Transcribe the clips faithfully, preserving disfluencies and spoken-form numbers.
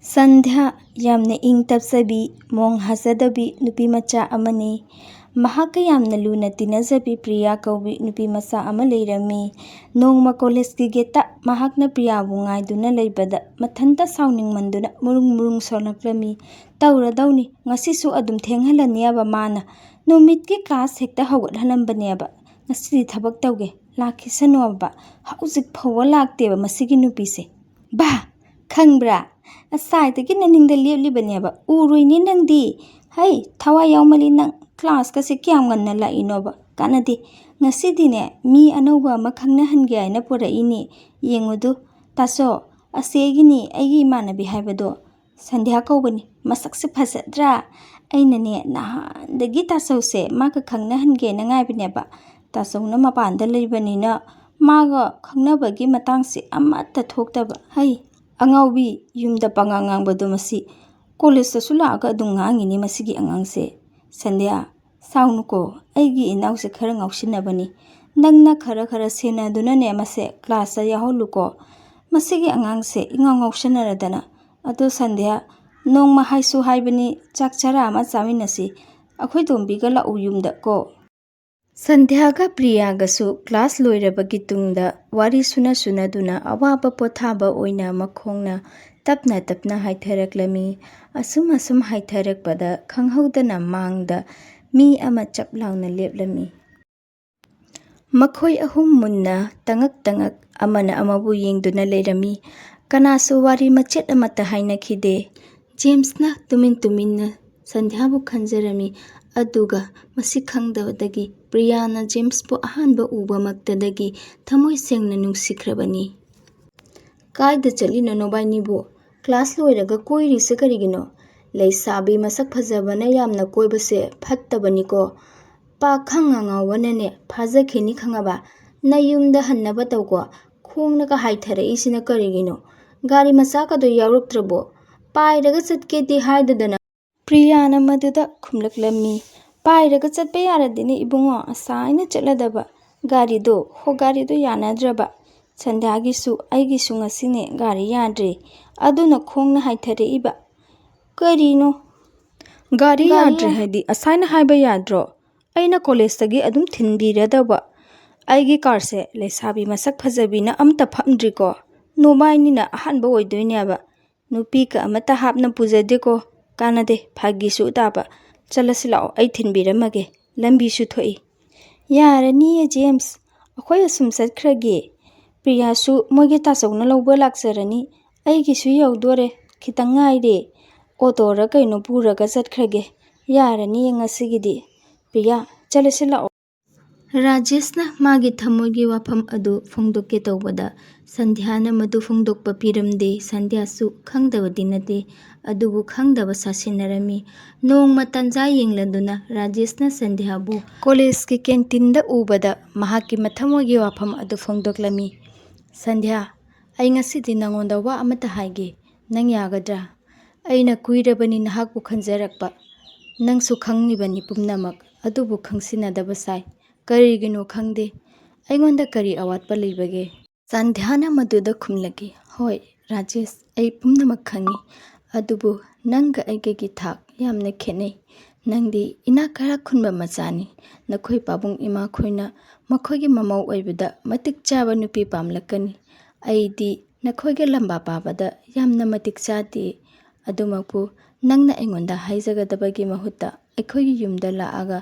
ꯁꯟꯙ꯭ꯌꯥ ꯌꯥꯝꯅ ꯏꯪ ꯇꯞꯆꯕꯤ, ꯃꯣꯡ ꯍꯥꯖꯗꯕꯤ ꯅꯨꯄꯤ ꯃꯆꯥ ꯑꯃꯅꯤ꯫ ꯃꯍꯥꯛꯀ ꯌꯥꯝꯅ ꯂꯨꯅ ꯇꯤꯟꯅꯖꯕꯤ ꯄ꯭ꯔꯤꯌꯥ ꯀꯧꯕꯤ ꯅꯨꯄꯤ ꯃꯆꯥ ꯑꯃ ꯂꯩꯔꯝꯃꯤ꯫ ꯅꯣꯡꯃ ꯀꯣꯂꯦꯖꯀꯤ ꯒꯦꯠꯇ ꯃꯍꯥꯛꯅ ꯄ꯭ꯔꯤꯌꯥꯕꯨ ꯉꯥꯏꯗꯨꯅ ꯂꯩꯕꯗ ꯃꯊꯟꯇ ꯁꯥꯎꯅꯤꯡꯃꯟꯗꯨꯅ ꯃꯨꯔꯨꯡ ꯃꯨꯔꯨꯡ ꯁꯣꯜꯂꯛꯂꯝꯃꯤ꯫ "ꯇꯧꯔꯗꯧꯅꯤ, ꯉꯁꯤꯁꯨ ꯑꯗꯨꯝ ꯊꯦꯡꯍꯜꯂꯅꯤꯕ ꯃꯥꯅ꯫ ꯅꯨꯃꯤꯠꯀꯤ ꯀ꯭ꯂꯥꯁ ꯍꯦꯛꯇ ꯍꯧꯒꯠꯍꯜꯂꯝꯕꯅꯦꯕ꯫ ꯉꯁꯤꯗꯤ ꯊꯕꯛ ꯇꯧꯒꯦ, ꯂꯥꯛꯈꯤꯁꯅꯣꯕ꯫ ꯍꯧꯖꯤꯛ ꯐꯥꯎꯕ ꯂꯥꯛꯇꯦꯕ ꯃꯁꯤꯒꯤ ꯅꯨꯄꯤꯁꯦ꯫ ꯕꯥ! ꯈꯪꯕ꯭ꯔꯥ? ꯉꯁꯥꯏꯗꯒꯤ ꯅꯅꯤꯡꯗ ꯂꯦꯞꯂꯤꯕꯅꯦꯕ, ꯎꯔꯣꯏꯅꯦ ꯅꯪꯗꯤ꯫ ꯍꯩ, ꯊꯋꯥꯏ ꯌꯥꯎꯃꯜꯂꯤ ꯅꯪ꯫ ꯀ꯭ꯂꯥꯁꯀꯁꯦ ꯀꯌꯥꯝ ꯉꯟꯅ ꯂꯥꯛꯏꯅꯣꯕ? ꯀꯥꯟꯅꯗꯦ꯫ ꯉꯁꯤꯗꯤꯅꯦ, ꯃꯤ ꯑꯅꯧꯕ ꯑꯃ ꯈꯪꯅꯍꯟꯒꯦ ꯍꯥꯏꯅ ꯄꯨꯔꯛꯏꯅꯦ꯫ ꯌꯦꯡꯉꯨꯗꯨ, ꯇꯥꯆꯧ, ꯑꯁꯤ ꯑꯩꯒꯤꯅꯤ, ꯑꯩꯒꯤ ꯏꯃꯥꯟꯅꯕꯤ ꯍꯥꯏꯕꯗꯣ꯫ ꯁꯟꯙ꯭ꯌꯥ ꯀꯧꯕꯅꯤ꯫ ꯃꯁꯛꯁꯦ ꯐꯖꯗ꯭ꯔꯥ? ꯑꯩꯅꯅꯦ, ꯅꯍꯥꯟꯗꯒꯤ ꯇꯥꯆꯧꯁꯦ ꯃꯥꯒ ꯈꯪꯅꯍꯟꯒꯦꯅ ꯉꯥꯏꯕꯅꯦꯕ꯫ ꯇꯥꯆꯧꯅ ꯃꯄꯥꯟꯗ ꯂꯩꯕꯅꯤꯅ ꯃꯥꯒ ꯈꯪꯅꯕꯒꯤ ꯃꯇꯥꯡꯁꯦ ꯑꯃꯠꯇ ꯊꯣꯛꯇꯕ꯫ ꯍꯩ, ꯑꯉꯥꯎꯕꯤ, ꯌꯨꯝꯗ ꯄꯉꯥꯡ ꯉꯥꯡꯕꯗꯣ ꯃꯁꯤ꯫ ꯀꯣꯂꯦꯖꯇꯁꯨ ꯂꯥꯛꯑꯒ ꯑꯗꯨꯝ ꯉꯥꯡꯉꯤꯅꯤ ꯃꯁꯤꯒꯤ ꯑꯉꯥꯡꯁꯦ꯫ ꯁꯟꯙ꯭ꯌꯥ, ꯁꯥꯎꯅꯨꯀꯣ, ꯑꯩꯒꯤ ꯏꯅꯥꯎꯁꯦ ꯈꯔ ꯉꯥꯎꯁꯤꯟꯅꯕꯅꯤ꯫ ꯅꯪꯅ ꯈꯔ ꯈꯔ ꯁꯦꯟꯅꯗꯨꯅꯅꯦ ꯃꯁꯦ ꯀ꯭ꯂꯥꯁꯇ ꯌꯥꯎꯍꯜꯂꯨꯀꯣ꯫ ꯃꯁꯤꯒꯤ ꯑꯉꯥꯡꯁꯦ ꯏꯉꯥꯎ ꯉꯥꯎꯁꯟꯅꯔꯗꯅ꯫ ꯑꯗꯣ ꯁꯟꯙ꯭ꯌꯥ, ꯅꯣꯡꯃ ꯍꯥꯏꯁꯨ ꯍꯥꯏꯕꯅꯤ, ꯆꯥꯛ ꯆꯔꯥ ꯑꯃ ꯆꯥꯃꯤꯟꯅꯁꯤ꯫ ꯑꯩꯈꯣꯏ ꯇꯣꯝꯕꯤꯒ ꯂꯥꯛꯎ ꯌꯨꯝꯗ ꯀꯣ꯫ ꯁꯟꯙ꯭ꯌꯥꯒ ꯄ꯭ꯔꯤꯌꯥꯒꯁꯨ ꯀ꯭ꯂꯥꯁ ꯂꯣꯏꯔꯕꯒꯤ ꯇꯨꯡꯗ ꯋꯥꯔꯤ ꯁꯨꯅ ꯁꯨꯅꯗꯨꯅ ꯑꯋꯥꯕ ꯄꯣꯊꯥꯕ ꯑꯣꯏꯅ ꯃꯈꯣꯡꯅ ꯇꯞꯅ ꯇꯞꯅ ꯍꯥꯏꯊꯔꯛꯂꯝꯃꯤ꯫ ꯑꯁꯨꯝ ꯑꯁꯨꯝ ꯍꯥꯏꯊꯔꯛꯄꯗ ꯈꯪꯍꯧꯗꯅ ꯃꯥꯡꯗ ꯃꯤ ꯑꯃ ꯆꯞ ꯂꯥꯎꯅ ꯂꯦꯞꯂꯝꯃꯤ꯫ ꯃꯈꯣꯏ ꯑꯍꯨꯝ ꯃꯨꯟꯅ ꯇꯉꯛ ꯇꯉꯛ ꯑꯃꯅ ꯑꯃꯕꯨ ꯌꯦꯡꯗꯨꯅ ꯂꯩꯔꯝꯃꯤ꯫ ꯀꯅꯥꯁꯨ ꯋꯥꯔꯤ ꯃꯆꯦꯠ ꯑꯃꯠꯇ ꯍꯥꯏꯅꯈꯤꯗꯦ꯫ ꯖꯦꯝꯁꯅ ꯇꯨꯃꯤꯟ ꯇꯨꯃꯤꯟꯅ ꯁꯟꯙ꯭ꯌꯥꯕꯨ ꯈꯟꯖꯔꯝꯃꯤ꯫ ꯑꯗꯨꯒ ꯃꯁꯤ ꯈꯪꯗꯕꯗꯒꯤ ꯄ꯭ꯔꯤꯌꯥꯅ ꯖꯦꯝꯁꯄꯨ ꯑꯍꯥꯟꯕ ꯎꯕꯃꯛꯇꯗꯒꯤ ꯊꯃꯣꯏ ꯁꯦꯡꯅ ꯅꯨꯡꯁꯤꯈ꯭ꯔꯕꯅꯤ꯫ "ꯀꯥꯏꯗ ꯆꯠꯂꯤꯅꯣ ꯅꯣꯏꯕꯥꯏꯅꯤꯕꯨ? ꯀ꯭ꯂꯥꯁ ꯂꯣꯏꯔꯒ ꯀꯣꯏꯔꯤꯁꯦ ꯀꯔꯤꯒꯤꯅꯣ? ꯂꯩꯁꯥꯕꯤ ꯃꯁꯛ ꯐꯖꯕꯅ ꯌꯥꯝꯅ ꯀꯣꯏꯕꯁꯦ ꯐꯠꯇꯕꯅꯤꯀꯣ꯫ ꯄꯥꯈꯪ ꯑꯉꯥꯎꯕꯅꯅꯦ ꯐꯥꯖꯈꯤꯅꯤ ꯈꯪꯉꯕ? ꯅꯌꯨꯝꯗ ꯍꯟꯅꯕ ꯇꯧꯀꯣ꯫ ꯈꯣꯡꯅꯒ ꯍꯥꯏꯊꯔꯛꯏꯁꯤꯅ ꯀꯔꯤꯒꯤꯅꯣ? ꯒꯥꯔꯤ ꯃꯆꯥꯒꯗꯣ ꯌꯥꯎꯔꯛꯇ꯭ꯔꯕꯣ? ꯄꯥꯏꯔꯒ ꯆꯠꯀꯦꯗꯤ ꯍꯥꯏꯗꯗꯅ?" ꯄ꯭ꯔꯤꯌꯥꯅ ꯃꯗꯨꯗ ꯈꯨꯝꯂꯛꯂꯝꯃꯤ, "ꯄꯥꯏꯔꯒ ꯆꯠꯄ ꯌꯥꯔꯗꯤꯅꯦ ꯏꯕꯨꯡꯉꯣ, ꯉꯁꯥꯏꯅ ꯆꯠꯂꯗꯕ꯫ ꯒꯥꯔꯤꯗꯣ, ꯍꯣ, ꯒꯥꯔꯤꯗꯣ ꯌꯥꯅꯗ꯭ꯔꯕ꯫ ꯁꯟꯙ꯭ꯌꯥꯒꯤꯁꯨ ꯑꯩꯒꯤꯁꯨ ꯉꯁꯤꯅꯦ ꯒꯥꯔꯤ ꯌꯥꯗ꯭ꯔꯦ꯫ ꯑꯗꯨꯅ ꯈꯣꯡꯅ ꯍꯥꯏꯊꯔꯛꯏꯕ꯫ "ꯀꯔꯤꯅꯣ?" "ꯒꯥꯔꯤ ꯒꯥꯔꯤ ꯌꯥꯗ꯭ꯔꯦ ꯌꯥ- ꯍꯥꯏꯗꯤ ꯑꯁꯥꯏꯅ ꯍꯥꯏꯕ ꯌꯥꯗ꯭ꯔꯣ? ꯑꯩꯅ ꯀꯣꯂꯦꯖꯇꯒꯤ ꯑꯗꯨꯝ ꯊꯤꯟꯕꯤꯔꯗꯧꯕ꯫ ꯑꯩꯒꯤ ꯀꯥꯔꯁꯦ ꯂꯩꯁꯥꯕꯤ ꯃꯁꯛ ꯐꯖꯕꯤꯅ ꯑꯝꯇ ꯐꯝꯗ꯭ꯔꯤꯀꯣ꯫ ꯅꯣꯕꯥꯏꯅꯤꯅ ꯑꯍꯥꯟꯕ ꯑꯣꯏꯗꯣꯏꯅꯦꯕ꯫ ꯅꯨꯄꯤꯒ ꯑꯃꯠꯇ ꯍꯥꯞꯅ ꯄꯨꯖꯗꯦꯀꯣ꯫ ꯀꯥꯟꯅꯗꯦ, ꯐꯥꯒꯤꯁꯨ ꯇꯥꯕ꯫ ꯆꯠꯂꯁꯤ ꯂꯥꯛꯑꯣ, ꯑꯩ ꯊꯤꯟꯕꯤꯔꯝꯃꯒꯦ꯫ ꯂꯝꯕꯤꯁꯨ ꯊꯣꯛꯏ꯫" "ꯌꯥꯔꯅꯤꯌꯦ ꯖꯦꯝꯁ, ꯑꯩꯈꯣꯏ ꯑꯁꯨꯝ ꯆꯠꯈ꯭ꯔꯒꯦ꯫ ꯄ꯭ꯔꯤꯌꯥꯁꯨ ꯃꯣꯏꯒꯤ ꯇꯥꯆꯧꯅ ꯂꯧꯕ ꯂꯥꯛꯆꯔꯅꯤ꯫ ꯑꯩꯒꯤꯁꯨ ꯌꯧꯗꯣꯔꯦ, ꯈꯤꯇꯪ ꯉꯥꯏꯔꯦ꯫ ꯑꯣꯇꯣꯔ ꯀꯩꯅꯣ ꯄꯨꯔꯒ ꯆꯠꯈ꯭ꯔꯒꯦ꯫ ꯌꯥꯔꯅꯤꯌꯦ ꯉꯁꯤꯒꯤꯗꯤ꯫ ꯄ꯭ꯔꯤꯌꯥ, ꯆꯠꯂꯁꯤ ꯂꯥꯛꯑꯣ꯫" ꯔꯥꯖꯦꯁꯅ ꯃꯥꯒꯤ ꯊꯃꯣꯏꯒꯤ ꯋꯥꯐꯝ ꯑꯗꯨ ꯐꯣꯡꯗꯣꯛꯀꯦ ꯇꯧꯕꯗ ꯁꯟꯙ꯭ꯌꯥꯅ ꯃꯗꯨ ꯐꯣꯡꯗꯣꯛꯄ ꯄꯤꯔꯝꯗꯦ꯫ ꯁꯟꯙ꯭ꯌꯥꯁꯨ ꯈꯪꯗꯕꯗꯤ ꯅꯠꯇꯦ, ꯑꯗꯨꯕꯨ ꯈꯪꯗꯕ ꯁꯥꯁꯤꯟꯅꯔꯝꯃꯤ꯫ ꯅꯣꯡꯃ ꯇꯥꯟꯖꯥ ꯌꯦꯡꯂꯗꯨꯅ ꯔꯥꯖꯦꯁꯅ ꯁꯟꯙ꯭ꯌꯥꯕꯨ ꯀꯣꯂꯦꯖꯀꯤ ꯀꯦꯟꯇꯤꯟꯗ ꯎꯕꯗ ꯃꯍꯥꯛꯀꯤ ꯃꯊꯃꯣꯏꯒꯤ ꯋꯥꯐꯝ ꯑꯗꯨ ꯐꯣꯡꯗꯣꯛꯂꯝꯃꯤ꯫ "ꯁꯟꯙ꯭ꯌꯥ, ꯑꯩ ꯉꯁꯤꯗꯤ ꯅꯉꯣꯟꯗ ꯋꯥ ꯑꯃꯇ ꯍꯥꯏꯒꯦ꯫ ꯅꯪ ꯌꯥꯒꯗ꯭ꯔꯥ? ꯑꯩꯅ ꯀꯨꯏꯔꯕꯅꯤ ꯅꯍꯥꯛꯄꯨ ꯈꯟꯖꯔꯛꯄ꯫ ꯅꯪꯁꯨ ꯈꯪꯂꯤꯕꯅꯤ ꯄꯨꯝꯅꯃꯛ, ꯑꯗꯨꯕꯨ ꯈꯪꯁꯤꯟꯅꯗꯕ ꯁꯥꯏ꯫ ꯀꯔꯤꯒꯤꯅꯣ ꯈꯪꯗꯦ꯫ ꯑꯩꯉꯣꯟꯗ ꯀꯔꯤ ꯑꯋꯥꯠꯄ ꯂꯩꯕꯒꯦ?" ꯁꯟꯙ꯭ꯌꯥꯅ ꯃꯗꯨꯗ ꯈꯨꯝꯂꯛꯏ, "ꯍꯣꯏ, ꯔꯥꯖꯦꯁ, ꯑꯩ ꯄꯨꯝꯅꯃꯛ ꯈꯪꯏ꯫ ꯑꯗꯨꯕꯨ ꯅꯪꯒ ꯑꯩꯒꯒꯤ ꯊꯥꯛ ꯌꯥꯝꯅ ꯈꯦꯠꯅꯩ꯫ ꯅꯪꯗꯤ ꯏꯅꯥꯛ ꯀꯩꯔꯥꯛ ꯈꯨꯟꯕ ꯃꯆꯥꯅꯤ꯫ ꯅꯈꯣꯏ ꯄꯥꯕꯨꯡ ꯏꯃꯥꯈꯣꯏꯅ ꯃꯈꯣꯏꯒꯤ ꯃꯃꯧ ꯑꯣꯏꯕꯗ ꯃꯇꯤꯛ ꯆꯥꯕ ꯅꯨꯄꯤ ꯄꯥꯝꯂꯛꯀꯅꯤ꯫ ꯑꯩꯗꯤ ꯅꯈꯣꯏꯒ ꯂꯝꯕꯥ ꯄꯥꯕꯗ ꯌꯥꯝꯅ ꯃꯇꯤꯛ ꯆꯥꯗꯦ꯫ ꯑꯗꯨꯃꯛꯄꯨ ꯅꯪꯅ ꯑꯩꯉꯣꯟꯗ ꯍꯥꯏꯖꯒꯗꯕꯒꯤ ꯃꯍꯨꯠꯇ ꯑꯩꯈꯣꯏꯒꯤ ꯌꯨꯝꯗ ꯂꯥꯛꯑꯒ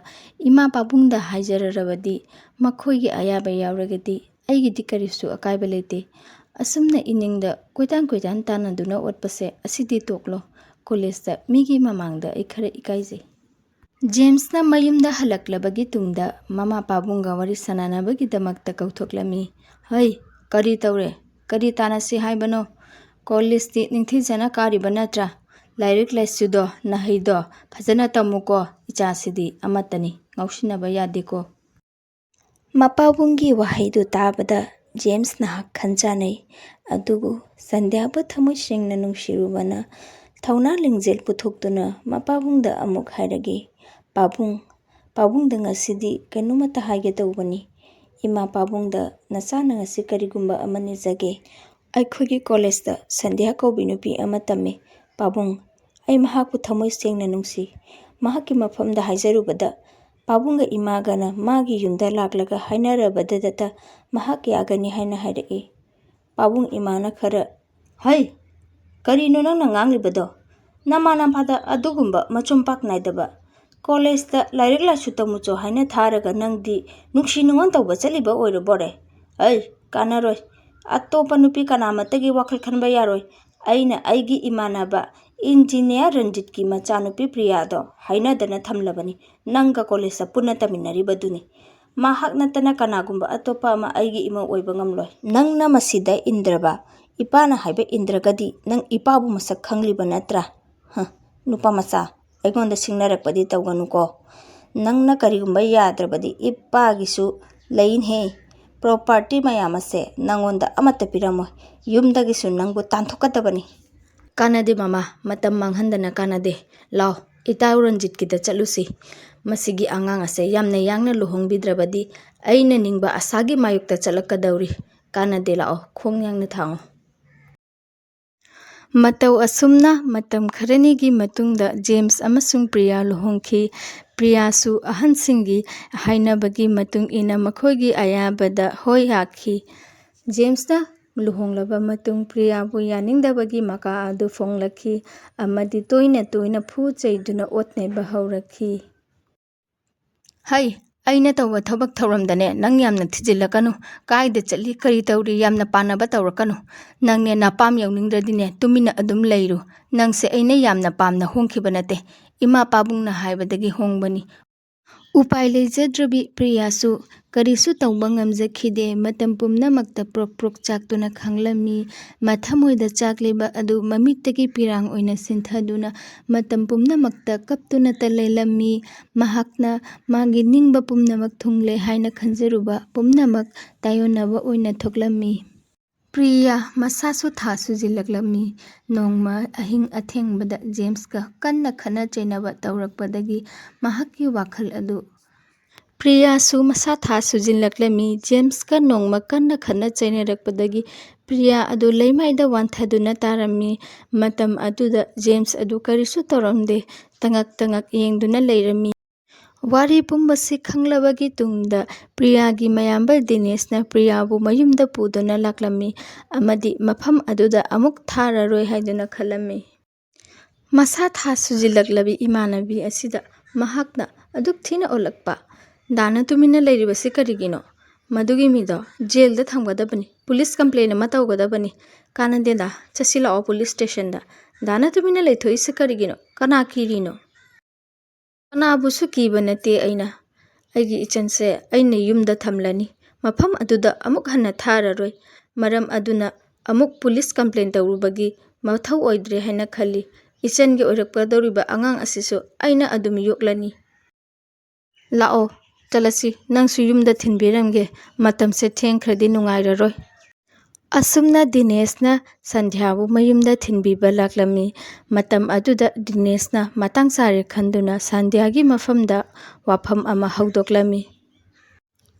ꯏꯃꯥ ꯄꯥꯕꯨꯡꯗ ꯍꯥꯏꯖꯔꯔꯕꯗꯤ ꯃꯈꯣꯏꯒꯤ ꯑꯌꯥꯕ ꯌꯥꯎꯔꯒꯗꯤ ꯑꯩꯒꯤꯗꯤ ꯀꯔꯤꯁꯨ ꯑꯀꯥꯏꯕ ꯂꯩꯇꯦ꯫ ꯑꯁꯨꯝꯅ ꯏꯅꯤꯡꯗ ꯀꯣꯏꯇꯥꯟ ꯀꯣꯏꯇꯥꯟ ꯇꯥꯟꯅꯗꯨꯅ ꯑꯣꯠꯄꯁꯦ ꯑꯁꯤꯗꯤ ꯇꯣꯛꯂꯣ꯫ ꯀꯣꯂꯦꯖꯇ ꯃꯤꯒꯤ ꯃꯃꯥꯡꯗ ꯑꯩ ꯈꯔ ꯏꯀꯥꯏꯖꯩ꯫" ꯖꯦꯝꯁꯅ ꯃꯌꯨꯝꯗ ꯍꯜꯂꯛꯂꯕꯒꯤ ꯇꯨꯡꯗ ꯃꯃꯥ ꯄꯥꯕꯨꯡꯒ ꯋꯥꯔꯤ ꯁꯥꯟꯅꯅꯕꯒꯤꯗꯃꯛꯇ ꯀꯧꯊꯣꯛꯂꯝꯃꯤ꯫ "ꯍꯩ, ꯀꯔꯤ ꯇꯧꯔꯦ? ꯀꯔꯤ ꯇꯥꯟꯅꯁꯤ ꯍꯥꯏꯕꯅꯣ? ꯀꯣꯂꯦꯖꯇꯤ ꯅꯤꯡꯊꯤꯖꯅ ꯀꯥꯔꯤꯕ ꯅꯠꯇ꯭ꯔꯥ? ꯂꯥꯏꯔꯤꯛ ꯂꯥꯏꯁꯨꯗꯣ, ꯅꯍꯩꯗꯣ ꯐꯖꯅ ꯇꯝꯃꯨꯀꯣ꯫ ꯏꯆꯥꯁꯤꯗꯤ ꯑꯃꯠꯇꯅꯤ, ꯉꯥꯎꯁꯤꯟꯅꯕ ꯌꯥꯗꯦꯀꯣ꯫" ꯃꯄꯥꯕꯨꯡꯒꯤ ꯋꯥꯍꯩꯗꯨ ꯇꯥꯕꯗ ꯖꯦꯝꯁ ꯅꯍꯥꯛ ꯈꯟꯖꯥꯅꯩ꯫ ꯑꯗꯨꯕꯨ ꯁꯟꯙ꯭ꯌꯥꯕꯨ ꯊꯃꯣꯏ ꯁꯦꯡꯅ ꯅꯨꯡꯁꯤꯔꯨꯕꯅ ꯊꯧꯅꯥ ꯂꯤꯡꯖꯦꯜ ꯄꯨꯊꯣꯛꯇꯨꯅ ꯃꯄꯥꯕꯨꯡꯗ ꯑꯃꯨꯛ ꯍꯥꯏꯔꯛꯏ, "ꯄꯥꯕꯨꯡ, ꯄꯥꯕꯨꯡꯗ ꯉꯁꯤꯗꯤ ꯀꯩꯅꯣꯃꯇ ꯍꯥꯏꯒꯦ ꯇꯧꯕꯅꯤ꯫ ꯏꯃꯥ ꯄꯥꯕꯨꯡꯗ ꯅꯆꯥꯅ ꯉꯁꯤ ꯀꯔꯤꯒꯨꯝꯕ ꯑꯃ ꯅꯤꯖꯒꯦ꯫ ꯑꯩꯈꯣꯏꯒꯤ ꯀꯣꯂꯦꯖꯇ ꯁꯟꯙ꯭ꯌꯥ ꯀꯧꯕꯤ ꯅꯨꯄꯤ ꯑꯃ ꯇꯝꯃꯤ꯫ ꯄꯥꯕꯨꯡ, ꯑꯩ ꯃꯍꯥꯛꯄꯨ ꯊꯃꯣꯏ ꯁꯦꯡꯅ ꯅꯨꯡꯁꯤ꯫ ꯃꯍꯥꯛꯀꯤ ꯃꯐꯝꯗ ꯍꯥꯏꯖꯔꯨꯕꯗ, ꯄꯥꯕꯨꯡꯒ ꯏꯃꯥꯒꯅ ꯃꯥꯒꯤ ꯌꯨꯝꯗ ꯂꯥꯛꯂꯒ ꯍꯥꯏꯅꯔꯕꯗꯇ ꯃꯍꯥꯛ ꯌꯥꯒꯅꯤ ꯍꯥꯏꯅ ꯍꯥꯏꯔꯛꯏ꯫ ꯄꯥꯕꯨꯡ ꯏꯃꯥꯅ ꯈꯔ, "ꯍꯩ, ꯀꯔꯤꯅꯣ ꯅꯪꯅ ꯉꯥꯡꯂꯤꯕꯗꯣ? ꯅꯃꯥ ꯅꯄꯥꯗ ꯑꯗꯨꯒꯨꯝꯕ ꯃꯆꯨꯝ ꯄꯥꯛ ꯅꯥꯏꯗꯕ ꯀꯣꯂꯦꯖꯇ ꯂꯥꯏꯔꯤꯛ ꯂꯥꯏꯁꯨ ꯇꯝꯃꯨꯆꯣ ꯍꯥꯏꯅ ꯊꯥꯔꯒ ꯅꯪꯗꯤ ꯅꯨꯡꯁꯤ ꯅꯨꯡꯉꯣꯟ ꯇꯧꯕ ꯆꯠꯂꯤꯕ ꯑꯣꯏꯔꯕꯣꯔꯦ? ꯑꯩ ꯀꯥꯟꯅꯔꯣꯏ꯫ ꯑꯇꯣꯞꯄ ꯅꯨꯄꯤ ꯀꯅꯥꯃꯠꯇꯒꯤ ꯋꯥꯈꯜ ꯈꯟꯕ ꯌꯥꯔꯣꯏ꯫ ꯑꯩꯅ ꯑꯩꯒꯤ ꯏꯃꯥꯟꯅꯕ ꯏꯟꯖꯤꯅꯤꯌꯥꯔ ꯔꯟꯖꯤꯠꯀꯤ ꯃꯆꯥꯅꯨꯄꯤ ꯄ꯭ꯔꯤꯌꯥꯗꯣ ꯍꯥꯏꯅꯗꯅ ꯊꯝꯂꯕꯅꯤ꯫ ꯅꯪꯒ ꯀꯣꯂꯦꯖꯇ ꯄꯨꯟꯅ ꯇꯝꯃꯤꯟꯅꯔꯤꯕꯗꯨꯅꯤ꯫ ꯃꯍꯥꯛ ꯅꯠꯇꯅ ꯀꯅꯥꯒꯨꯝꯕ ꯑꯇꯣꯞꯄ ꯑꯃ ꯑꯩꯒꯤ ꯏꯃꯧ ꯑꯣꯏꯕ ꯉꯝꯂꯣꯏ꯫ ꯅꯪꯅ ꯃꯁꯤꯗ ꯏꯟꯗ꯭ꯔꯕ? ꯏꯄꯥꯅ ꯍꯥꯏꯕ ꯏꯟꯗ꯭ꯔꯒꯗꯤ ꯅꯪ ꯏꯄꯥꯕꯨ ꯃꯁꯛ ꯈꯪꯂꯤꯕ ꯅꯠꯇ꯭ꯔꯥ? ꯍ, ꯅꯨꯄꯥ ꯃꯆꯥ, ꯑꯩꯉꯣꯟꯗ ꯁꯤꯡꯅꯔꯛꯄꯗꯤ ꯇꯧꯒꯅꯨꯀꯣ꯫ ꯅꯪꯅ ꯀꯔꯤꯒꯨꯝꯕ ꯌꯥꯗ꯭ꯔꯕꯗꯤ ꯏꯄꯥꯒꯤꯁꯨ ꯂꯩꯅꯦ꯫ ꯄ꯭ꯔꯣꯄꯔꯇꯤ ꯃꯌꯥꯝ ꯑꯁꯦ ꯅꯪꯉꯣꯟꯗ ꯑꯃꯠꯇ ꯄꯤꯔꯝꯃꯣꯏ꯫ ꯌꯨꯝꯗꯒꯤꯁꯨ ꯅꯪꯕꯨ ꯇꯥꯟꯊꯣꯛꯀꯗꯕꯅꯤ꯫ ꯀꯥꯟꯅꯗꯦ ꯃꯃꯥ, ꯃꯇꯝ ꯃꯥꯡꯍꯟꯗꯅ ꯀꯥꯟꯅꯗꯦ꯫ ꯂꯥꯎ, ꯏꯇꯥꯎ ꯔꯟꯖꯤꯠꯀꯤꯗ ꯆꯠꯂꯨꯁꯤ꯫ ꯃꯁꯤꯒꯤ ꯑꯉꯥꯡ ꯑꯁꯦ ꯌꯥꯝꯅ ꯌꯥꯡꯅ ꯂꯨꯍꯣꯡꯕꯤꯗ꯭ꯔꯕꯗꯤ ꯑꯩꯅ ꯅꯤꯡꯕ ꯑꯁꯥꯒꯤ ꯃꯥꯌꯣꯛꯇ ꯆꯠꯂꯛꯀꯗꯧꯔꯤ꯫ ꯀꯥꯟꯅꯗꯦ, ꯂꯥꯛꯑꯣ, ꯈꯣꯡ ꯌꯥꯡꯅ ꯊꯥꯡꯉꯣ꯫ ꯃꯇꯧ ꯑꯁꯨꯝꯅ ꯃꯇꯝ ꯈꯔꯅꯤꯒꯤ ꯃꯇꯨꯡꯗ ꯖꯦꯝꯁ ꯑꯃꯁꯨꯡ ꯄ꯭ꯔꯤꯌꯥ ꯂꯨꯍꯣꯡꯈꯤ꯫ ꯄ꯭ꯔꯤꯌꯥꯁꯨ ꯑꯍꯟꯁꯤꯡꯒꯤ ꯍꯥꯏꯅꯕꯒꯤ ꯃꯇꯨꯡ ꯏꯟꯅ ꯃꯈꯣꯏꯒꯤ ꯑꯌꯥꯕꯗ ꯍꯣꯏ ꯌꯥꯈꯤ꯫ ꯖꯦꯝꯁꯅ ꯂꯨꯍꯣꯡꯂꯕ ꯃꯇꯨꯡ ꯄ꯭ꯔꯤꯌꯥꯕꯨ ꯌꯥꯅꯤꯡꯗꯕꯒꯤ ꯃꯀꯥ ꯑꯗꯨ ꯐꯣꯡꯂꯛꯈꯤ ꯑꯃꯗꯤ ꯇꯣꯏꯅ ꯇꯣꯏꯅ ꯐꯨ ꯆꯩꯗꯨꯅ ꯑꯣꯠ ꯅꯩꯕ ꯍꯧꯔꯛꯈꯤ꯫ "ꯍꯩ, ꯑꯩꯅ ꯇꯧꯕ ꯊꯕꯛ ꯊꯧꯔꯝꯗꯅꯦ ꯅꯪ ꯌꯥꯝꯅ ꯊꯤꯖꯤꯜꯂꯛꯀꯅꯨ꯫ ꯀꯥꯏꯗ ꯆꯠꯂꯤ, ꯀꯔꯤ ꯇꯧꯔꯤ, ꯌꯥꯝꯅ ꯄꯥꯅꯕ ꯇꯧꯔꯛꯀꯅꯨ꯫ ꯅꯪꯅꯦ ꯅꯄꯥꯝ ꯌꯧꯅꯤꯡꯗ꯭ꯔꯗꯤꯅꯦ ꯇꯨꯃꯤꯟꯅ ꯑꯗꯨꯝ ꯂꯩꯔꯨ꯫ ꯅꯪꯁꯦ ꯑꯩꯅ ꯌꯥꯝꯅ ꯄꯥꯝꯅ ꯍꯣꯡꯈꯤꯕ ꯅꯠꯇꯦ꯫ ꯏꯃꯥ ꯄꯥꯕꯨꯡꯅ ꯍꯥꯏꯕꯗꯒꯤ ꯍꯣꯡꯕꯅꯤ꯫" ꯎꯄꯥꯏ ꯂꯩꯖꯗ꯭ꯔꯕꯤ ꯄ꯭ꯔꯤꯌꯥꯁꯨ ꯀꯔꯤꯁꯨ ꯇꯧꯕ ꯉꯝꯖꯈꯤꯗꯦ꯫ ꯃꯇꯝ ꯄꯨꯝꯅꯃꯛꯇ ꯄ꯭ꯔꯣꯛ ꯄ꯭ꯔꯣꯛ ꯆꯥꯛꯇꯨꯅ ꯈꯥꯡꯂꯝꯃꯤ꯫ ꯃꯊꯃꯣꯏꯗ ꯆꯥꯛꯂꯤꯕ ꯑꯗꯨ ꯃꯃꯤꯠꯇꯒꯤ ꯄꯤꯔꯥꯡ ꯑꯣꯏꯅ ꯁꯤꯟꯊꯗꯨꯅ ꯃꯇꯝ ꯄꯨꯝꯅꯃꯛꯇ ꯀꯞꯇꯨꯅꯇ ꯂꯩꯂꯝꯃꯤ꯫ ꯃꯍꯥꯛꯅ ꯃꯥꯒꯤ ꯅꯤꯡꯕ ꯄꯨꯝꯅꯃꯛ ꯊꯨꯡꯂꯦ ꯍꯥꯏꯅ ꯈꯟꯖꯔꯨꯕ ꯄꯨꯝꯅꯃꯛ ꯇꯥꯏꯑꯣꯟꯅꯕ ꯑꯣꯏꯅ ꯊꯣꯛꯂꯝꯃꯤ꯫ ꯄ꯭ꯔꯤꯌꯥ ꯃꯁꯥꯁꯨ ꯊꯥ ꯁꯨꯖꯤꯜꯂꯛꯂꯝꯃꯤ꯫ ꯅꯣꯡꯃ ꯑꯍꯤꯡ ꯑꯊꯦꯡꯕꯗ ꯖꯦꯝꯁꯀ ꯀꯟꯅ ꯈꯠꯅ ꯆꯩꯅꯕ ꯇꯧꯔꯛꯄꯗꯒꯤ ꯃꯍꯥꯛꯀꯤ ꯋꯥꯈꯜ ꯑꯗꯨ ꯄ꯭ꯔꯤꯌꯥꯁꯨ ꯃꯁꯥ ꯊꯥ ꯁꯨꯖꯤꯜꯂꯛꯂꯝꯃꯤ꯫ ꯖꯦꯝꯁꯀ ꯅꯣꯡꯃ ꯀꯟꯅ ꯈꯠꯅ ꯆꯩꯅꯔꯛꯄꯗꯒꯤ ꯄ꯭ꯔꯤꯌꯥ ꯑꯗꯨ ꯂꯩꯃꯥꯏꯗ ꯋꯥꯟꯊꯗꯨꯅ ꯇꯥꯔꯝꯃꯤ꯫ ꯃꯇꯝ ꯑꯗꯨꯗ ꯖꯦꯝꯁ ꯑꯗꯨ ꯀꯔꯤꯁꯨ ꯇꯧꯔꯝꯗꯦ, ꯇꯉꯛ ꯇꯉꯛ ꯌꯦꯡꯗꯨꯅ ꯂꯩꯔꯝꯃꯤ꯫ ꯋꯥꯔꯤ ꯄꯨꯝꯕꯁꯤ ꯈꯪꯂꯕꯒꯤ ꯇꯨꯡꯗ ꯄ꯭ꯔꯤꯌꯥꯒꯤ ꯃꯌꯥꯝꯕ ꯗꯤꯅꯦꯁꯅ ꯄ꯭ꯔꯤꯌꯥꯕꯨ ꯃꯌꯨꯝꯗ ꯄꯨꯗꯨꯅ ꯂꯥꯛꯂꯝꯃꯤ ꯑꯃꯗꯤ ꯃꯐꯝ ꯑꯗꯨꯗ ꯑꯃꯨꯛ ꯊꯥꯔꯔꯣꯏ ꯍꯥꯏꯗꯨꯅ ꯈꯜꯂꯝꯃꯤ꯫ ꯃꯁꯥ ꯊꯥ ꯁꯨꯖꯤꯜꯂꯛꯂꯕꯤ ꯏꯃꯥꯟꯅꯕꯤ ꯑꯁꯤꯗ ꯃꯍꯥꯛꯅ ꯑꯗꯨꯛ ꯊꯤꯅ ꯑꯣꯜꯂꯛꯄ꯫ ꯗꯥꯅ ꯇꯨꯃꯤꯟꯅ ꯂꯩꯔꯤꯕꯁꯤ ꯀꯔꯤꯒꯤꯅꯣ? ꯃꯗꯨꯒꯤ ꯃꯤꯗꯣ ꯖꯦꯜꯗ ꯊꯝꯒꯗꯕꯅꯤ, ꯄꯨꯂꯤꯁ ꯀꯝꯄ꯭ꯂꯦꯟ ꯑꯃ ꯇꯧꯒꯗꯕꯅꯤ꯫ ꯀꯥꯟꯅꯗꯦꯗ, ꯆꯠꯁꯤ ꯂꯥꯛꯑꯣ ꯄꯨꯂꯤꯁ ꯁ꯭ꯇꯦꯁꯟꯗ꯫ ꯗꯥꯅ ꯇꯨꯃꯤꯟꯅ ꯂꯩꯊꯣꯛꯏꯁꯤ ꯀꯔꯤꯒꯤꯅꯣ? ꯀꯅꯥ ꯀꯤꯔꯤꯅꯣ? ꯀꯅꯥꯕꯨꯁꯨ ꯀꯤꯕ ꯅꯠꯇꯦ ꯑꯩꯅ꯫ ꯑꯩꯒꯤ ꯏꯆꯟꯁꯦ ꯑꯩꯅ ꯌꯨꯝꯗ ꯊꯝꯂꯅꯤ, ꯃꯐꯝ ꯑꯗꯨꯗ ꯑꯃꯨꯛ ꯍꯟꯅ ꯊꯥꯔꯔꯣꯏ꯫ ꯃꯔꯝ ꯑꯗꯨꯅ ꯑꯃꯨꯛ ꯄꯨꯂꯤꯁ ꯀꯝꯄ꯭ꯂꯦꯟ ꯇꯧꯔꯨꯕꯒꯤ ꯃꯊꯧ ꯑꯣꯏꯗ꯭ꯔꯦ ꯍꯥꯏꯅ ꯈꯜꯂꯤ꯫ ꯏꯆꯟꯒꯤ ꯑꯣꯏꯔꯛꯀꯗꯧꯔꯤꯕ ꯑꯉꯥꯡ ꯑꯁꯤꯁꯨ ꯑꯩꯅ ꯑꯗꯨꯝ ꯌꯣꯛꯂꯅꯤ꯫ ꯂꯥꯛꯑꯣ, ꯆꯠꯂꯁꯤ, ꯅꯪꯁꯨ ꯌꯨꯝꯗ ꯊꯤꯟꯕꯤꯔꯝꯒꯦ, ꯃꯇꯝꯁꯦ ꯊꯦꯡꯈ꯭ꯔꯗꯤ ꯅꯨꯡꯉꯥꯏꯔꯔꯣꯏ꯫ ꯑꯁꯨꯝꯅ ꯗꯤꯅꯦꯁꯅ ꯁꯟꯙ꯭ꯌꯥꯕꯨ ꯃꯌꯨꯝꯗ ꯊꯤꯟꯕꯤꯕ ꯂꯥꯛꯂꯝꯃꯤ꯫ ꯃꯇꯝ ꯑꯗꯨꯗ ꯗꯤꯅꯦꯁꯅ ꯃꯇꯥꯡ ꯆꯥꯔꯦ ꯈꯟꯗꯨꯅ ꯁꯟꯙ꯭ꯌꯥꯒꯤ ꯃꯐꯝꯗ ꯋꯥꯐꯝ ꯑꯃ ꯍꯧꯗꯣꯛꯂꯝꯃꯤ꯫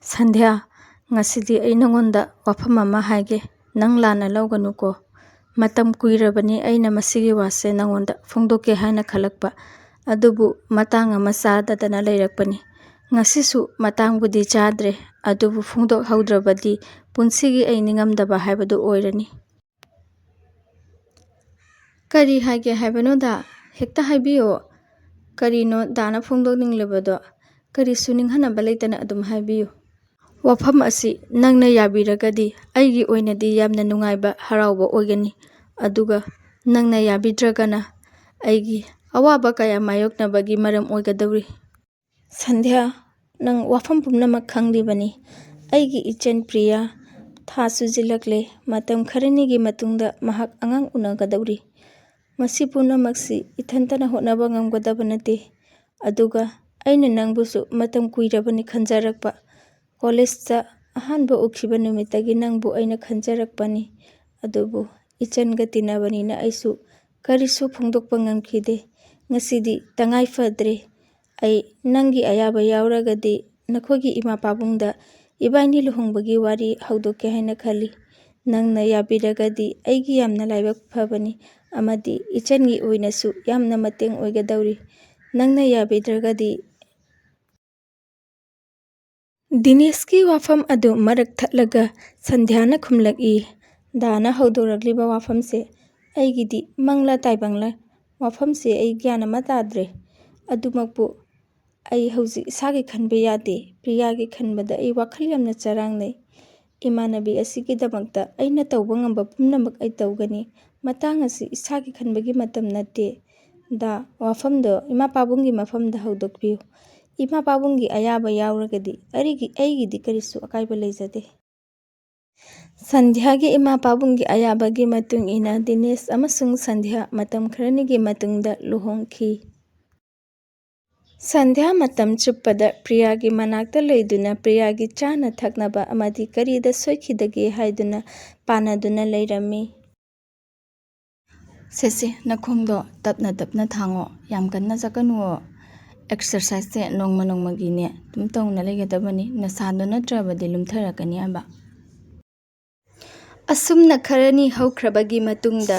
ꯁꯟꯙ꯭ꯌꯥ, ꯉꯁꯤꯗꯤ ꯑꯩ ꯅꯉꯣꯟꯗ ꯋꯥꯐꯝ ꯑꯃ ꯍꯥꯏꯒꯦ, ꯅꯪ ꯂꯥꯟꯅ ꯂꯧꯒꯅꯨꯀꯣ꯫ ꯃꯇꯝ ꯀꯨꯏꯔꯕꯅꯤ ꯑꯩꯅ ꯃꯁꯤꯒꯤ ꯋꯥꯁꯦ ꯅꯉꯣꯟꯗ ꯐꯣꯡꯗꯣꯛꯀꯦ ꯍꯥꯏꯅ ꯈꯜꯂꯛꯄ, ꯑꯗꯨꯕꯨ ꯃꯇꯥꯡ ꯑꯃ ꯆꯥꯗꯗꯅ ꯂꯩꯔꯛꯄꯅꯤ꯫ ꯉꯁꯤꯁꯨ ꯃꯇꯥꯡꯕꯨꯗꯤ ꯆꯥꯗ꯭ꯔꯦ, ꯑꯗꯨꯕꯨ ꯐꯣꯡꯗꯣꯛꯍꯧꯗ꯭ꯔꯕꯗꯤ ꯄꯨꯟꯁꯤꯒꯤ ꯑꯩ ꯅꯤꯡꯉꯝꯗꯕ ꯍꯥꯏꯕꯗꯨ ꯑꯣꯏꯔꯅꯤ꯫ ꯀꯔꯤ ꯍꯥꯏꯒꯦ ꯍꯥꯏꯕꯅꯣꯗ? ꯍꯦꯛꯇ ꯍꯥꯏꯕꯤꯌꯣ꯫ ꯀꯔꯤꯅꯣ ꯗꯥꯅ ꯐꯣꯡꯗꯣꯛꯅꯤꯡꯂꯤꯕꯗꯣ? ꯀꯔꯤꯁꯨ ꯅꯤꯡꯍꯟꯅꯕ ꯂꯩꯇꯅ ꯑꯗꯨꯝ ꯍꯥꯏꯕꯤꯌꯨ꯫ ꯋꯥꯐꯝ ꯑꯁꯤ ꯅꯪꯅ ꯌꯥꯕꯤꯔꯒꯗꯤ ꯑꯩꯒꯤ ꯑꯣꯏꯅꯗꯤ ꯌꯥꯝꯅ ꯅꯨꯡꯉꯥꯏꯕ, ꯍꯔꯥꯎꯕ ꯑꯣꯏꯒꯅꯤ꯫ ꯑꯗꯨꯒ ꯅꯪꯅ ꯌꯥꯕꯤꯗ꯭ꯔꯒꯅ ꯑꯩꯒꯤ ꯑꯋꯥꯕ ꯀꯌꯥ ꯃꯥꯌꯣꯛꯅꯕꯒꯤ ꯃꯔꯝ ꯑꯣꯏꯒꯗꯧꯔꯤ꯫ ꯁꯟꯙ꯭ꯌꯥ, ꯅꯪ ꯋꯥꯐꯝ ꯄꯨꯝꯅꯃꯛ ꯈꯪꯂꯤꯕꯅꯤ꯫ ꯑꯩꯒꯤ ꯏꯆꯟ ꯄ꯭ꯔꯤꯌꯥ ꯊꯥ ꯁꯨꯖꯤꯜꯂꯛꯂꯦ꯫ ꯃꯇꯝ ꯈꯔꯅꯤꯒꯤ ꯃꯇꯨꯡꯗ ꯃꯍꯥꯛ ꯑꯉꯥꯡ ꯎꯅꯒꯗꯧꯔꯤ꯫ ꯃꯁꯤ ꯄꯨꯝꯅꯃꯛꯁꯤ ꯏꯊꯟꯇꯅ ꯍꯣꯠꯅꯕ ꯉꯝꯒꯗꯕ ꯅꯠꯇꯦ꯫ ꯑꯗꯨꯒ ꯑꯩꯅ ꯅꯪꯕꯨꯁꯨ ꯃꯇꯝ ꯀꯨꯏꯔꯕꯅꯤ ꯈꯟꯖꯔꯛꯄ꯫ ꯀꯣꯂꯦꯖꯇ ꯑꯍꯥꯟꯕ ꯎꯈꯤꯕ ꯅꯨꯃꯤꯠꯇꯒꯤ ꯅꯪꯕꯨ ꯑꯩꯅ ꯈꯟꯖꯔꯛꯄꯅꯤ꯫ ꯑꯗꯨꯕꯨ ꯏꯆꯟꯒ ꯇꯤꯟꯅꯕꯅꯤꯅ ꯑꯩꯁꯨ ꯀꯔꯤꯁꯨ ꯐꯣꯡꯗꯣꯛꯄ ꯉꯝꯈꯤꯗꯦ꯫ ꯉꯁꯤꯗꯤ ꯇꯉꯥꯏ ꯐꯗ꯭ꯔꯦ꯫ ꯑꯩ ꯅꯪꯒꯤ ꯑꯌꯥꯕ ꯌꯥꯎꯔꯒꯗꯤ ꯅꯈꯣꯏꯒꯤ ꯏꯃꯥ ꯄꯥꯕꯨꯡꯗ ꯏꯕꯥꯅꯤ ꯂꯨꯍꯣꯡꯕꯒꯤ ꯋꯥꯔꯤ ꯍꯧꯗꯣꯛꯀꯦ ꯍꯥꯏꯅ ꯈꯜꯂꯤ꯫ ꯅꯪꯅ ꯌꯥꯕꯤꯔꯒꯗꯤ ꯑꯩꯒꯤ ꯌꯥꯝꯅ ꯂꯥꯏꯕꯛ ꯐꯕꯅꯤ, ꯑꯃꯗꯤ ꯏꯆꯟꯒꯤ ꯑꯣꯏꯅꯁꯨ ꯌꯥꯝꯅ ꯃꯇꯦꯡ ꯑꯣꯏꯒꯗꯧꯔꯤ꯫ ꯅꯪꯅ ꯌꯥꯕꯤꯗ꯭ꯔꯒꯗꯤ꯫ ꯗꯤꯅꯦꯁꯀꯤ ꯋꯥꯐꯝ ꯑꯗꯨ ꯃꯔꯛ ꯊꯠꯂꯒ ꯁꯟꯙ꯭ꯌꯥꯅ ꯈꯨꯝꯂꯛꯏ, "ꯗꯥꯅ ꯍꯧꯗꯣꯔꯛꯂꯤꯕ ꯋꯥꯐꯝꯁꯦ ꯑꯩꯒꯤꯗꯤ ꯃꯪꯂꯥ ꯇꯥꯏꯕꯪꯂꯥ꯫ ꯋꯥꯐꯝꯁꯦ ꯑꯩ ꯒ꯭ꯌꯥꯟ ꯑꯃ ꯇꯥꯗ꯭ꯔꯦ꯫ ꯑꯗꯨꯃꯛꯄꯨ ꯑꯩ ꯍꯧꯖꯤꯛ ꯏꯁꯥꯒꯤ ꯈꯟꯕ ꯌꯥꯗꯦ꯫ ꯄ꯭ꯔꯤꯌꯥꯒꯤ ꯈꯟꯕꯗ ꯑꯩ ꯋꯥꯈꯜ ꯌꯥꯝꯅ ꯆꯔꯥꯡꯅꯩ꯫ ꯏꯃꯥꯟꯅꯕꯤ ꯑꯁꯤꯒꯤꯗꯃꯛꯇ ꯑꯩꯅ ꯇꯧꯕ ꯉꯝꯕ ꯄꯨꯝꯅꯃꯛ ꯑꯩ ꯇꯧꯒꯅꯤ꯫ ꯃꯇꯥꯡ ꯑꯁꯤ ꯏꯁꯥꯒꯤ ꯈꯟꯕꯒꯤ ꯃꯇꯝ ꯅꯠꯇꯦ꯫ ꯗꯥ, ꯋꯥꯐꯝꯗꯣ ꯏꯃꯥ ꯄꯥꯕꯨꯡꯒꯤ ꯃꯐꯝꯗ ꯍꯧꯗꯣꯛꯄꯤꯌꯨ꯫ ꯏꯃꯥ ꯄꯥꯕꯨꯡꯒꯤ ꯑꯌꯥꯕ ꯌꯥꯎꯔꯒꯗꯤ ꯑꯩꯒꯤ, ꯑꯩꯒꯤꯗꯤ ꯀꯔꯤꯁꯨ ꯑꯀꯥꯏꯕ ꯂꯩꯖꯗꯦ꯫" ꯁꯟꯙ꯭ꯌꯥꯒꯤ ꯏꯃꯥ ꯄꯥꯕꯨꯡꯒꯤ ꯑꯌꯥꯕꯒꯤ ꯃꯇꯨꯡ ꯏꯟꯅ ꯗꯤꯅꯦꯁ ꯑꯃꯁꯨꯡ ꯁꯟꯙ꯭ꯌꯥ ꯃꯇꯝ ꯈꯔꯅꯤꯒꯤ ꯃꯇꯨꯡꯗ ꯂꯨꯍꯣꯡꯈꯤ꯫ ꯁꯟꯙ꯭ꯌꯥ ꯃꯇꯝ ꯆꯨꯞꯄꯗ ꯄ꯭ꯔꯤꯌꯥꯒꯤ ꯃꯅꯥꯛꯇ ꯂꯩꯗꯨꯅ ꯄ꯭ꯔꯤꯌꯥꯒꯤ ꯆꯥꯅ ꯊꯛꯅꯕ ꯑꯃꯗꯤ ꯀꯔꯤꯗ ꯁꯣꯏꯈꯤꯗꯒꯦ ꯍꯥꯏꯗꯨꯅ ꯄꯥꯅꯗꯨꯅ ꯂꯩꯔꯝꯃꯤ꯫ ꯁꯦ, ꯁꯦ, ꯅꯈꯣꯡꯗꯣ ꯇꯞꯅ ꯇꯞꯅ ꯊꯥꯡꯉꯣ, ꯌꯥꯝ ꯀꯟꯅ ꯆꯠꯀꯅꯨꯋꯣ꯫ ꯑꯦꯛꯁꯔꯁꯥꯏꯁꯁꯦ ꯅꯣꯡꯃ ꯅꯣꯡꯃꯒꯤꯅꯦ ꯑꯗꯨꯝ ꯇꯧꯅ ꯂꯩꯒꯗꯕꯅꯤ, ꯅꯁꯥꯗꯣ ꯅꯠꯇ꯭ꯔꯕꯗꯤ ꯂꯨꯝꯊꯔꯛꯀꯅꯤ ꯍꯥꯏꯕ꯫ ꯑꯁꯨꯝꯅ ꯈꯔꯅꯤ ꯍꯧꯈ꯭ꯔꯕꯒꯤ ꯃꯇꯨꯡꯗ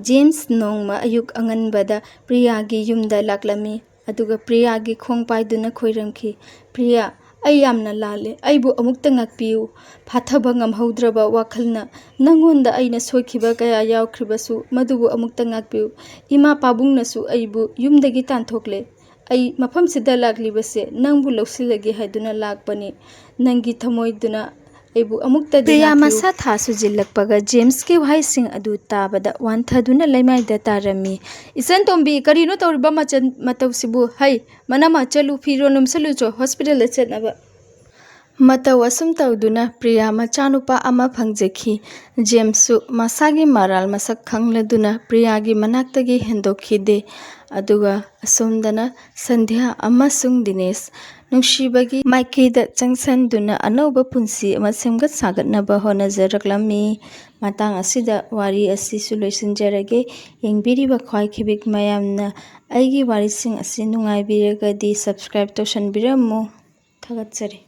ꯖꯦꯝꯁ ꯅꯣꯡꯃ ꯑꯌꯨꯛ ꯑꯉꯟꯕꯗ ꯄ꯭ꯔꯤꯌꯥꯒꯤ ꯌꯨꯝꯗ ꯂꯥꯛꯂꯝꯃꯤ, ꯑꯗꯨꯒ ꯄ꯭ꯔꯤꯌꯥꯒꯤ ꯈꯣꯡ ꯄꯥꯏꯗꯨꯅ ꯈꯣꯏꯔꯝꯈꯤ, "ꯄ꯭ꯔꯤꯌꯥ, ꯑꯩ ꯌꯥꯝꯅ ꯂꯥꯜꯂꯦ, ꯑꯩꯕꯨ ꯑꯃꯨꯛꯇ ꯉꯥꯛꯄꯤꯌꯨ꯫ ꯐꯥꯊꯕ ꯉꯝꯍꯧꯗ꯭ꯔꯕ ꯋꯥꯈꯜꯅ ꯅꯪꯉꯣꯟꯗ ꯑꯩꯅ ꯁꯣꯏꯈꯤꯕ ꯀꯌꯥ ꯌꯥꯎꯈ꯭ꯔꯤꯕꯁꯨ ꯃꯗꯨꯕꯨ ꯑꯃꯨꯛꯇ ꯉꯥꯛꯄꯤꯌꯨ꯫ ꯏꯃꯥ ꯄꯥꯕꯨꯡꯅꯁꯨ ꯑꯩꯕꯨ ꯌꯨꯝꯗꯒꯤ ꯇꯥꯟꯊꯣꯛꯂꯦ꯫ ꯑꯩ ꯃꯐꯝꯁꯤꯗ ꯂꯥꯛꯂꯤꯕꯁꯦ ꯅꯪꯕꯨ ꯂꯧꯁꯤꯜꯂꯒꯦ ꯍꯥꯏꯗꯨꯅ ꯂꯥꯛꯄꯅꯤ꯫ ꯅꯪꯒꯤ ꯊꯃꯣꯏꯗꯨꯅ ꯑꯩꯕꯨ ꯑꯃꯨꯛꯇꯗꯤ ꯄ꯭ꯔꯤꯌꯥ ꯉꯥꯛꯄꯤꯌꯨ꯫" ꯃꯁꯥ ꯊꯥ ꯁꯨꯖꯤꯜꯂꯛꯄꯒ ꯖꯦꯝꯁꯀꯤ ꯋꯥꯍꯩꯁꯤꯡ ꯑꯗꯨ ꯇꯥꯕꯗ ꯋꯥꯟꯊꯗꯨꯅ ꯂꯩꯃꯥꯏꯗ ꯇꯥꯔꯝꯃꯤ꯫ "ꯏꯆꯟ ꯇꯣꯝꯕꯤ, ꯀꯔꯤꯅꯣ ꯇꯧꯔꯤꯕ ꯃꯆꯟ ꯃꯇꯧꯁꯤꯕꯨ? ꯍꯩ, ꯃꯅꯝꯃ, ꯆꯠꯂꯨ, ꯐꯤꯔꯣꯜ ꯂꯣꯝꯁꯤꯜꯂꯨꯆꯣ, ꯍꯣꯁꯄꯤꯇꯥꯜꯗ ꯆꯠꯅꯕ꯫" ꯃꯇꯧ ꯑꯁꯨꯝ ꯇꯧꯗꯨꯅ ꯄ꯭ꯔꯤꯌꯥ ꯃꯆꯥꯅꯨꯄꯥ ꯑꯃ ꯐꯪꯖꯈꯤ꯫ ꯖꯦꯝꯁꯁꯨ ꯃꯁꯥꯒꯤ ꯃꯔꯥꯜ ꯃꯁꯛ ꯈꯪꯂꯗꯨꯅ ꯄ꯭ꯔꯤꯌꯥꯒꯤ ꯃꯅꯥꯛꯇꯒꯤ ꯍꯦꯟꯗꯣꯛꯈꯤꯗꯦ꯫ ꯑꯗꯨꯒ ꯑꯁꯣꯝꯗꯅ ꯁꯟꯙ꯭ꯌꯥ ꯑꯃꯁꯨꯡ ꯗꯤꯅꯦꯁ ꯅꯨꯡꯁꯤꯕꯒꯤ ꯃꯥꯏꯀꯩꯗ ꯆꯪꯁꯟꯗꯨꯅ ꯑꯅꯧꯕ ꯄꯨꯟꯁꯤ ꯑꯃ ꯁꯦꯝꯒꯠ ꯁꯥꯒꯠꯅꯕ ꯍꯣꯠꯅꯖꯔꯛꯂꯝꯃꯤ꯫ ꯃꯇꯥꯡ ꯑꯁꯤꯗ ꯋꯥꯔꯤ ꯑꯁꯤꯁꯨ ꯂꯣꯏꯁꯤꯟꯖꯔꯒꯦ꯫ ꯌꯦꯡꯕꯤꯔꯤꯕ ꯈ꯭ꯋꯥꯏꯈꯤꯕꯤꯛ ꯃꯌꯥꯝꯅ ꯑꯩꯒꯤ ꯋꯥꯔꯤꯁꯤꯡ ꯑꯁꯤ ꯅꯨꯡꯉꯥꯏꯕꯤꯔꯒꯗꯤ subscribe ꯇꯧꯁꯟꯕꯤꯔꯝꯃꯨ꯫ ꯊꯥꯒꯠꯆꯔꯤ꯫